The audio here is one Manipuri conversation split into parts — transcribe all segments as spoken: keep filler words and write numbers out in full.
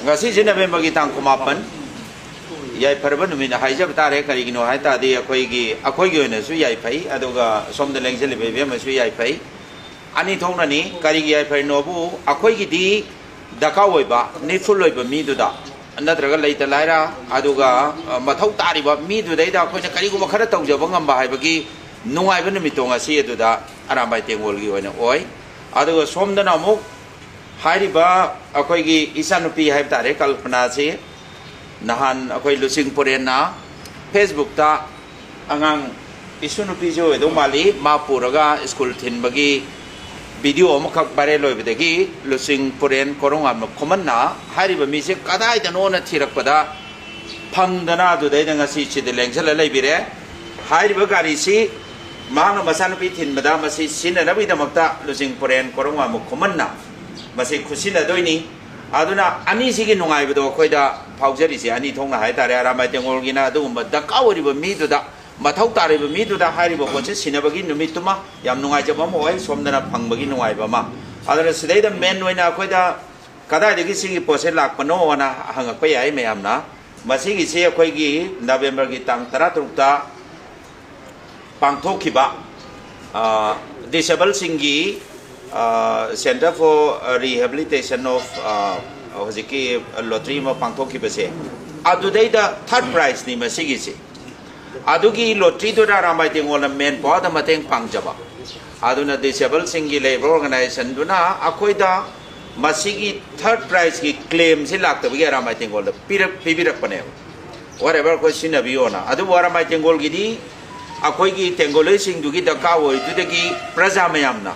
ꯉꯁꯤꯁꯦ ꯅꯕꯦꯝꯕꯔꯒꯤ ꯇꯥꯡ ꯀꯨꯟꯃꯥꯄꯟ, ꯌꯥꯏꯐꯔꯕ ꯅꯨꯃꯤꯠ ꯍꯥꯏꯖꯕ ꯇꯥꯔꯦ꯫ ꯀꯔꯤꯒꯤꯅꯣ ꯍꯥꯏ ꯇꯥꯔꯗꯤ, ꯑꯩꯈꯣꯏꯒꯤ, ꯑꯩꯈꯣꯏꯒꯤ ꯑꯣꯏꯅꯁꯨ ꯌꯥꯏꯐꯩ, ꯑꯗꯨꯒ ꯁꯣꯝꯗ ꯂꯦꯡꯁꯤꯜꯂꯤꯕ ꯏꯕꯦꯝꯃꯁꯨ ꯌꯥꯏꯐꯩ꯫ ꯑꯅꯤ ꯊꯣꯛꯅꯅꯤ꯫ ꯀꯔꯤꯒꯤ ꯌꯥꯏꯐꯔꯤꯅꯣꯕꯨ, ꯑꯩꯈꯣꯏꯒꯤꯗꯤ ꯗꯔꯀꯥꯔ ꯑꯣꯏꯕ, ꯅꯤꯗꯐꯨꯜ ꯑꯣꯏꯕ ꯃꯤꯗꯨꯗ, ꯅꯠꯇ꯭ꯔꯒ ꯂꯩꯇ ꯂꯥꯏꯔ, ꯑꯗꯨꯒ, ꯑ, ꯃꯊꯧ ꯇꯥꯔꯤꯕ ꯃꯤꯗꯨꯗꯩꯗ ꯑꯩꯈꯣꯏꯅ ꯀꯔꯤꯒꯨꯝꯕ ꯈꯔ ꯇꯧꯖꯕ ꯉꯝꯕ ꯍꯥꯏꯕꯒꯤ ꯅꯨꯡꯉꯥꯏꯕ ꯅꯨꯃꯤꯠꯇꯣ ꯉꯁꯤ ꯑꯗꯨꯗ ꯑꯔꯥꯝꯕꯥꯏ ꯇꯦꯡꯒꯣꯜꯒꯤ ꯑꯣꯏꯅ ꯑꯣꯏ꯫ ꯑꯗꯨꯒ ꯁꯣꯝꯗꯅ ꯑꯃꯨꯛ ꯍꯥꯏꯔꯤꯕ ꯑꯩꯈꯣꯏꯒꯤ ꯏꯆꯥꯅꯨꯄꯤ ꯍꯥꯏꯕ ꯇꯥꯔꯦ, ꯀꯜꯄꯅꯥꯁꯤ ꯅꯍꯥꯟ ꯑꯩꯈꯣꯏ ꯂꯨꯆꯤꯡ ꯄꯨꯔꯦꯟꯅ Facebook-ꯇ, ꯑꯉꯥꯡ, ꯏꯁꯨ ꯅꯨꯄꯤꯁꯨ ꯑꯣꯏꯗꯧ ꯃꯥꯜꯂꯤ, ꯃꯥ ꯄꯨꯔꯒ ꯁ꯭ꯀꯨꯜ ꯊꯤꯟꯕꯒꯤ video ꯑꯃꯈꯛ viral ꯑꯣꯏꯕꯗꯒꯤ ꯂꯨꯆꯤꯡ ꯄꯨꯔꯦꯟ ꯀꯣꯔꯣꯡꯉꯥꯟꯕ ꯈꯨꯃꯟꯅ ꯍꯥꯏꯔꯤꯕ ꯃꯤꯁꯦ ꯀꯗꯥꯏꯗꯅꯣꯅ ꯊꯤꯔꯛꯄꯗ ꯐꯪꯗꯅ ꯑꯗꯨꯗꯩꯗ ꯉꯁꯤ ꯁꯤꯗ ꯂꯦꯡꯁꯤꯜꯂ ꯂꯩꯕꯤꯔꯦ꯫ ꯍꯥꯏꯔꯤꯕ ꯒꯥꯔꯤꯁꯤ ꯃꯍꯥꯛꯅ ꯃꯆꯥꯅꯨꯄꯤ ꯊꯤꯟꯕꯗ ꯃꯁꯤ ꯁꯤꯖꯤꯟꯅꯅꯕꯒꯤꯗꯃꯛꯇ ꯂꯨꯆꯤꯡ ꯄꯨꯔꯦꯟ ꯀꯣꯔꯣꯡꯉꯥꯟꯕ ꯈꯨꯃꯟꯅ ꯃꯁꯤ ꯈꯨꯠꯁꯤꯟꯅꯗꯣꯏꯅꯤ꯫ ꯑꯗꯨꯅ ꯑꯅꯤꯁꯤꯒꯤ ꯅꯨꯡꯉꯥꯏꯕꯗꯣ ꯑꯩꯈꯣꯏꯗ ꯐꯥꯎꯖꯔꯤꯁꯦ ꯑꯅꯤ ꯊꯣꯛꯅ ꯍꯥꯏꯇꯥꯔꯦ꯫ ꯑꯔꯥꯝꯕꯥꯏ ꯇꯦꯡꯒꯣꯜꯒꯤꯅ ꯑꯗꯨꯒꯨꯝꯕ ꯗꯔꯀꯥꯔ ꯑꯣꯏꯔꯤꯕ ꯃꯤꯗꯨꯗ, ꯃꯊꯧ ꯇꯥꯔꯤꯕ ꯃꯤꯗꯨꯗ ꯍꯥꯏꯔꯤꯕ ꯄꯣꯠꯁꯦ ꯁꯤꯟꯅꯕꯒꯤ ꯅꯨꯃꯤꯠꯇꯨꯃ ꯌꯥꯝ ꯅꯨꯡꯉꯥꯏꯖꯕ ꯑꯃ ꯑꯣꯏ, ꯁꯣꯝꯗꯅ ꯐꯪꯕꯒꯤ ꯅꯨꯡꯉꯥꯏꯕ ꯑꯃ꯫ ꯑꯗꯨꯅ ꯁꯤꯗꯩꯗ main ꯑꯣꯏꯅ ꯑꯩꯈꯣꯏꯗ ꯀꯗꯥꯏꯗꯒꯤ ꯁꯤꯒꯤ ꯄꯣꯠꯁꯦ ꯂꯥꯛꯄꯅꯣꯅ ꯍꯪꯉꯛꯄ ꯌꯥꯏ ꯃꯌꯥꯝꯅ꯫ ꯃꯁꯤꯒꯤꯁꯦ ꯑꯩꯈꯣꯏꯒꯤ ꯅꯕꯦꯝꯕꯔꯒꯤ ꯇꯥꯡ ꯇꯔꯥꯇꯔꯨꯛꯇ ꯄꯥꯡꯊꯣꯛꯈꯤꯕ, ꯑ, ꯗꯤꯁꯦꯕꯜꯁꯤꯡꯒꯤ, ꯑ, Centre for Rehabilitation of, ꯑ, ꯍꯧꯖꯤꯛꯀꯤ lottery ꯑꯃ ꯄꯥꯡꯊꯣꯛꯈꯤꯕꯁꯦ, ꯑꯗꯨꯗꯩꯗ third prizeꯅꯤ ꯃꯁꯤꯒꯤꯁꯦ꯫ ꯑꯗꯨꯒꯤ lotteryꯗꯨꯗ ꯑꯔꯥꯝꯕꯥꯏ ꯇꯦꯡꯒꯣꯜꯅ main powerꯗ ꯃꯇꯦꯡ ꯄꯥꯡꯖꯕ꯫ ꯑꯗꯨꯅ ꯗꯤꯁꯦꯕꯜꯁꯤꯡꯒꯤ ꯂꯩꯔꯤꯕ organizationꯗꯨꯅ ꯑꯩꯈꯣꯏꯗ ꯃꯁꯤꯒꯤ third prizeꯀꯤ claimꯁꯤ ꯂꯥꯛꯇꯕꯒꯤ ꯑꯔꯥꯝꯕꯥꯏ ꯇꯦꯡꯒꯣꯜꯗ ꯄꯤꯔꯛ-, ꯄꯤꯕꯤꯔꯛꯄꯅꯦꯕ꯫ Whatever ꯑꯩꯈꯣꯏ ꯁꯤꯖꯤꯟꯅꯕꯤꯌꯣꯅ꯫ ꯑꯗꯨꯕꯨ ꯑꯔꯥꯝꯕꯥꯏ ꯇꯦꯡꯒꯣꯜꯒꯤꯗꯤ ꯑꯩꯈꯣꯏꯒꯤ ꯇꯦꯡꯒꯣꯂꯤꯁꯤꯡꯗꯨꯒꯤ ꯗꯔꯀꯥꯔ ꯑꯣꯏꯗꯨꯗꯒꯤ ꯄ꯭ꯔꯖꯥ ꯃꯌꯥꯝꯅ,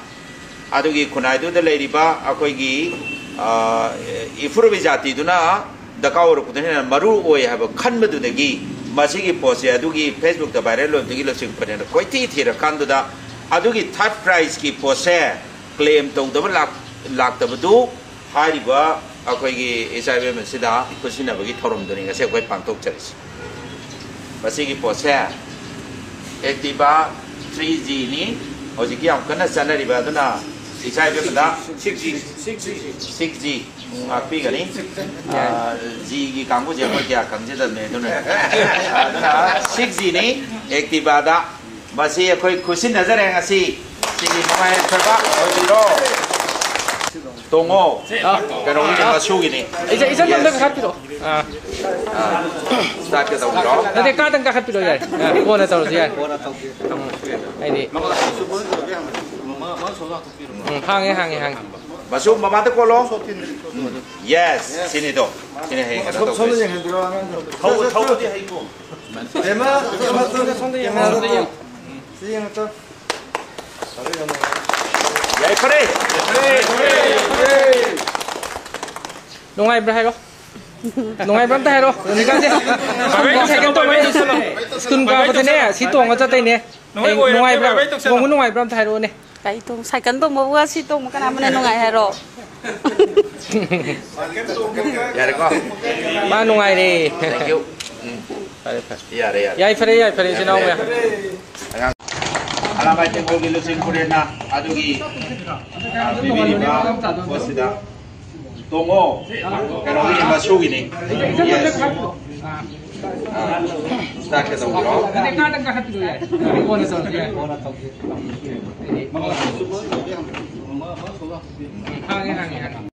ꯑꯗꯨꯒꯤ ꯈꯨꯟꯅꯥꯏꯗꯨꯗ ꯂꯩꯔꯤꯕ ꯑꯩꯈꯣꯏꯒꯤ, ꯑ, ꯏꯐꯨꯔꯨꯕꯤ ꯖꯥꯇꯤꯗꯨꯅ ꯗꯔꯀꯥꯔ ꯑꯣꯏꯔꯛꯄꯗꯨꯅ ꯍꯦꯟꯅ ꯃꯔꯨ ꯑꯣꯏ ꯍꯥꯏꯕ ꯈꯟꯕꯗꯨꯗꯒꯤ ꯃꯁꯤꯒꯤ ꯄꯣꯠꯁꯦ ꯑꯗꯨꯒꯤ Facebookꯇ viral ꯑꯣꯏꯕꯗꯒꯤ ꯂꯧꯁꯤꯡ ꯄꯔꯦꯡꯅ ꯀꯣꯏꯊꯤ ꯊꯤꯔꯀꯥꯟꯗꯨꯗ ꯑꯗꯨꯒꯤ third prizeꯀꯤ ꯄꯣꯠꯁꯦ claim ꯇꯧꯗꯕ ꯂꯥꯛ-, ꯂꯥꯛꯇꯕꯗꯨ ꯍꯥꯏꯔꯤꯕ ꯑꯩꯈꯣꯏꯒꯤ ꯏꯆꯥ ꯏꯕꯦꯝ ꯑꯁꯤꯗ ꯈꯨꯠꯁꯤꯟꯅꯕꯒꯤ ꯊꯧꯔꯝꯗꯨꯅꯤ ꯉꯁꯤ ꯑꯩꯈꯣꯏ ꯄꯥꯡꯊꯣꯛꯆꯔꯤꯁꯤ꯫ ꯃꯁꯤꯒꯤ ꯄꯣꯠꯁꯦ Activa three Gꯅꯤ, ꯍꯧꯖꯤꯛꯀꯤ ꯌꯥꯝ ꯀꯟꯅ ꯆꯠꯅꯔꯤꯕ, ꯑꯗꯨꯅ ꯏꯆꯥ ꯏꯕꯦꯝꯗ six G ꯉꯥꯛꯄꯤꯒꯅꯤ꯫ ꯑꯥ, ꯖꯤꯒꯤ ꯀꯥꯡꯕꯨꯁꯦ ꯑꯩꯈꯣꯏ ꯀꯌꯥ ꯈꯪꯖꯗꯕꯅꯦ, ꯑꯗꯨꯅ, ꯑꯗꯨꯅ ꯁꯤꯛꯁ ꯖꯤꯅꯤ ꯑꯦꯛꯇꯤꯚꯥꯗ꯫ ꯃꯁꯤ ꯑꯩꯈꯣꯏ ꯈꯨꯠꯁꯤꯟꯅꯖꯔꯦ ꯉꯁꯤ꯫ ꯁꯤꯒꯤ ꯅꯨꯡꯉꯥꯏ ꯌꯥꯏꯐꯕ ꯑꯣꯏꯕꯤꯔꯣ꯫ ꯇꯣꯡꯉꯣ꯫ ꯑꯥ꯫ ꯀꯩꯅꯣꯒꯤꯅꯦ, ꯃꯁꯨꯒꯤꯅꯤ꯫ ꯏꯆꯟ, ꯏꯆꯟ ꯑꯝꯇ ꯀꯥꯈꯠꯄꯤꯔꯛꯑꯣ꯫ ꯑꯥ꯫ ꯑꯥ, ꯁ꯭ꯇꯥꯔꯠꯀ ꯇꯧꯕꯤꯔꯣ꯫ ꯅꯠꯇꯦ, ꯀꯥꯗꯪ ꯀꯥꯈꯠꯄꯤꯔꯛꯑꯣ ꯌꯥꯏ꯫ ꯑꯥ, ꯀꯣꯟꯅ ꯇꯧꯔꯁꯨ ꯌꯥꯏ꯫ ꯎꯝ, ꯍꯥꯏꯗꯤ꯫ ꯎꯝ, ꯍꯥꯡꯉꯦ, ꯍꯥꯡꯉꯦ, ꯍꯥꯡꯉꯦ꯫ ꯃꯁꯨ ꯃꯃꯥꯗ ꯀꯣꯜꯂꯣ꯫ ꯎꯝ, ꯌꯦꯁ, ꯁꯤꯅꯤꯗꯣ꯫ ꯁꯤꯅ ꯍꯌꯦꯡ ꯀꯩꯅꯣ ꯁꯣꯝ-, ꯁꯣꯝꯗ ꯇꯧꯗꯣꯏꯁꯦ꯫ ꯌꯦꯡꯍꯟꯕꯤꯔꯣ, ꯑꯉꯥꯡꯗꯣ꯫ ꯊꯧꯕ-, ꯊꯧꯕꯗꯤ ꯍꯩꯀꯣ꯫ ꯁꯣꯝꯗ ꯌꯦꯡꯉꯣ, ꯁꯣꯝꯗ ꯌꯦꯡꯉꯣ꯫ ꯁꯤ ꯌꯦꯡꯉꯣ ꯇꯣ꯫ ꯌꯥꯏꯐꯔꯦ꯫ ꯅꯨꯡꯉꯥꯏꯕ꯭ꯔꯥ ꯍꯥꯏꯔꯣ? ꯅꯨꯡꯉꯥꯏꯕ꯭ꯔꯥ ꯑꯝꯇ ꯍꯥꯏꯔꯣ, ꯔꯣꯅꯤꯀꯥꯁꯦ? ꯁꯥꯏꯀꯜ ꯇꯣꯡꯕ ꯁ꯭ꯀꯨꯜ ꯀꯥꯕꯗꯅꯦ, ꯁꯤ ꯇꯣꯡꯉ ꯆꯠꯇꯣꯏꯅꯦ꯫ ꯅꯣꯏ ꯍꯌꯦꯡ ꯑꯣꯏꯔꯝꯃꯦ, ꯅꯨꯡꯉꯥꯏꯕ꯭ꯔꯥ? ꯚꯥꯏ, ꯇꯧꯁꯜꯂꯣ꯫ ꯇꯣꯡꯕ ꯅꯨꯡꯉꯥꯏꯕ꯭ꯔꯥ ꯑꯝꯇ ꯍꯥꯏꯔꯛꯑꯣꯅꯦ꯫ ꯀꯩ ꯇꯣꯡ-, ꯁꯥꯏꯀꯜ ꯇꯣꯡꯕꯕꯨ ꯁꯤ ꯇꯣꯡꯕ ꯀꯅꯥ ꯑꯃꯅ ꯅꯨꯡꯉꯥꯏ ꯍꯥꯏꯔꯣ? ꯌꯥꯔꯦꯀꯣ? ꯃꯥ ꯅꯨꯡꯉꯥꯏꯔꯦ꯫ Thank you. ꯎꯝ꯫ ꯐꯔꯦ, ꯐꯔꯦ꯫ ꯌꯥꯔꯦ, ꯌꯥꯔꯦ꯫ ꯌꯥꯏꯐꯔꯦ, ꯌꯥꯏꯐꯔꯦ, ꯏꯆꯤꯟ ꯏꯅꯥꯎ ꯃꯌꯥꯝ꯫ ꯑꯉꯥꯡ ꯑꯔꯥꯕꯥꯏ ꯇꯦꯡꯀꯣꯠꯀꯤ ꯂꯨꯆꯤꯡ ꯄꯨꯔꯦꯟꯅ ꯑꯗꯨꯒꯤ, ꯑ, ꯄꯤꯕꯤꯔꯤꯕ ꯄꯣꯠꯁꯤꯗ ꯇꯣꯡꯉꯣ꯫ ꯀꯩꯅꯣꯒꯤꯅꯤ, ꯃꯁꯨꯒꯤꯅꯤ꯫ Yes꯫ ꯑ, ꯁ꯭ꯇꯥꯔꯠꯀ ꯇꯧꯕꯤꯔꯣ꯫ ꯍꯥꯡꯉꯦ, ꯍꯥꯡꯉꯦ, ꯍꯥꯡꯉꯦ꯫